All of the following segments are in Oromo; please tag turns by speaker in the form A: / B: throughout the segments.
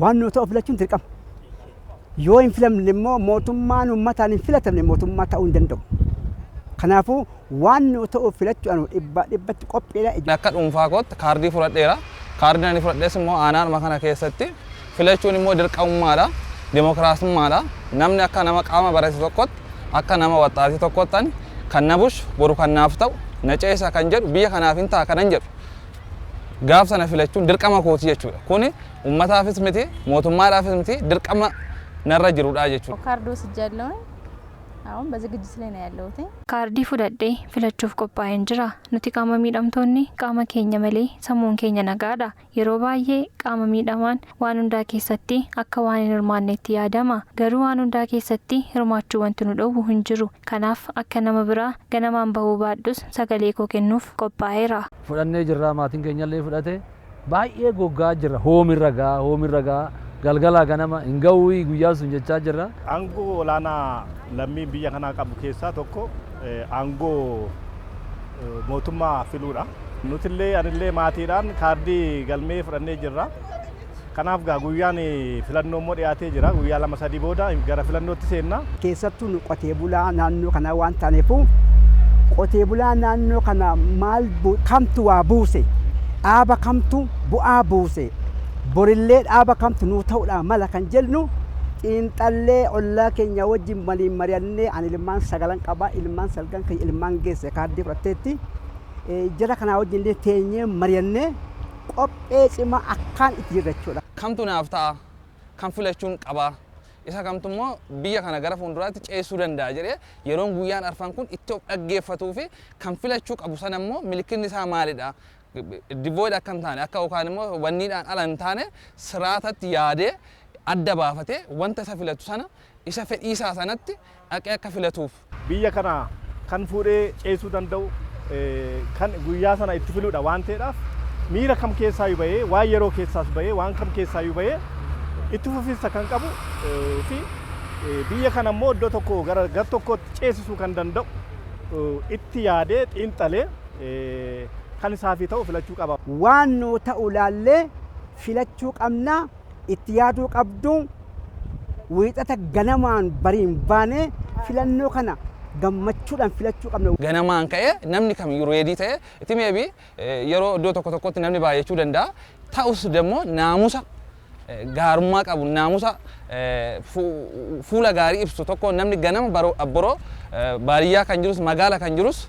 A: Waan nu ta'u filachuun dirqama. Yoo hin filamne immoo mootummaan uummataan hin filatamne mootummaa ta'uu hin danda'u. Kanaafuu waan nu ta'u filachuudhaan dhibbaa dhibbatti qophiidha.
B: Akka dhuunfaa kootti kaardii fudhadheera. Kaardiin ani fudhadhes immoo aanaadhuma kana keessatti filachuun immoo dirqamummaadha. Dimokiraasummaadha. Namni akka nama qaama barate tokkotti, akka nama waxxaatii tokkotti, ani kan na bushu boru kan naaf ta'u, na ceesa kan jedhu, biyya kanaaf hin ta'a kanan jedhu gaaf sana filachuun dirqama kooti jechuudha. Kuni uummataafis miti, mootummaadhaafis miti, dirqama narra jirudha jechuudha.
C: ካርድ ወስጃለሁኝ። አሁን በዝግጅት ላይ ነው ያለሁት።
D: Kaardii fudhadhee filachuuf qophaa'een jira. Nuti qaama miidhamtoonni qaama keenya malee sammuun keenya nagaadha. Yeroo baay'ee qaama miidhamaan waan hundaa keessatti akka waan hin hirmaannetti yaadama. Garuu waan hundaa keessatti hirmaachuu wanti nu dhowwu hin jiru. Kanaaf akka nama biraa ganamaan bahuu baadhus sagalee koo kennuuf qophaa'eera.
E: Fudhannee jirra, maatiin keenyallee fudhate. Baay'ee goggaa jirra, hoomirra gaa, hoomirra gaa, galgalaa ganama hin ga'uu guyyaa sun jechaa jirra.
F: Aangoo olaanaa lammiin biyya kanaa qabu keessaa tokko aangoo mootummaa filuudha. Nutillee, anillee maatiidhaan kaardii galmee fudhannee jirra. Kanaaf gaa guyyaan filannoo immoo dhiyaatee jira. Guyyaa 2-3 booda gara filannootti seenna.
A: Keessattuu nu qotee bulaa naannoo kanaa waan taaneefu, qotee bulaa naannoo kana maal kamtu waa buuse, dhaaba kamtu bu'aa buuse, borillee dhaaba kamtu nuu ta'uudha mala kan jennu xiinxallee ollaa keenya wajjin waliin mari'annee, ani ilmaan sagalan qabaa, ilmaan salgan kan ilmaan geesse kaardii fudhatteetti, jara kanaa wajjin illee teenyee mari'annee qophee cimaa akkaan itti jirra jechuudha.
B: Kamtu naaf ta'a, kan filachuun qabaa, isa kamtu immoo biyya kana gara fuulduraatti ceesisuu danda'a jedhee yeroon guyyaan arfan kun itti of dhaggeeffatuu fi kan filachuu qabu sana immoo milikinni isaa maalidha? Divooid akka hin taane, akka yookaan immoo wanniidhaan ala hin taane, siraatatti yaadee adda baafatee wanta isa filatu sana isa fedhii isaa sanatti dhaqee akka filatuuf.
F: Biyya kana kan fuudhee ceesisuu danda'u kan guyyaa sana itti filuudha waan ta'eedhaaf, miira kam keessaayyuu bahee, waan yeroo keessaas bahee, waan kam keessaayyuu bahee itti fufinsa kan qabu fi biyya kana immoo iddoo tokko gara gar tokkotti ceesisuu kan danda'u itti yaadee xiinxalee kan isaafii ta'u filachuu qaba.
A: Waan nuu ta'u laallee filachuu qabna, itti yaaduu qabdu. Wiixata ganamaan bariin baanee filannoo kana gammachuudhaan filachuu qabna.
B: Ganamaan ka'ee namni kamiyyuu ready ta'ee itti maybe yeroo iddoo tokko tokkotti namni baay'achuu danda'a. Ta'us immoo naamusa gaarummaa qabu, naamusa fuula gaarii ibsu tokko, namni ganama abboroo baadiyyaa kan jirus magaala kan jirus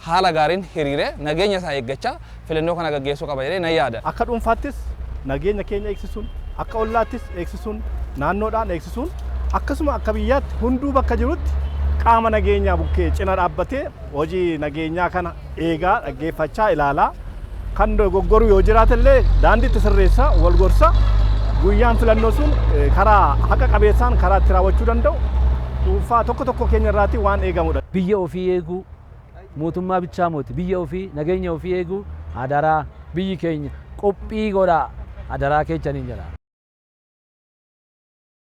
B: haala gaariin hiriiree nageenya isaa eeggachaa filannoo kana gaggeessuu qaba jedhee nan yaada.
F: Akka dhuunfaattis nageenya keenya eegsisuun, akka ollaattis eegsisuun, naannoodhaan eegsisuun, akkasuma akka biyyaatti hunduu bakka jirutti qaama nageenyaa bukkee cina dhaabbatee hojii nageenyaa kana eegaa, dhaggeeffachaa, ilaalaa, kan dogoggoru yoo jiraatellee daandiitti sirreessaa, wal gorsa, guyyaan filannoo sun karaa haqa qabeessaan karaa itti raawwachuu danda'u dhuunfaa tokko tokko keenya irraati waan eegamudha.
E: Biyya ofii eeguu mootummaa bichaa mooti, biyya ofii, nageenya ofii eeguu, adaraa biyyi keenya qophii godhaa, adaraa keechaniin jedha.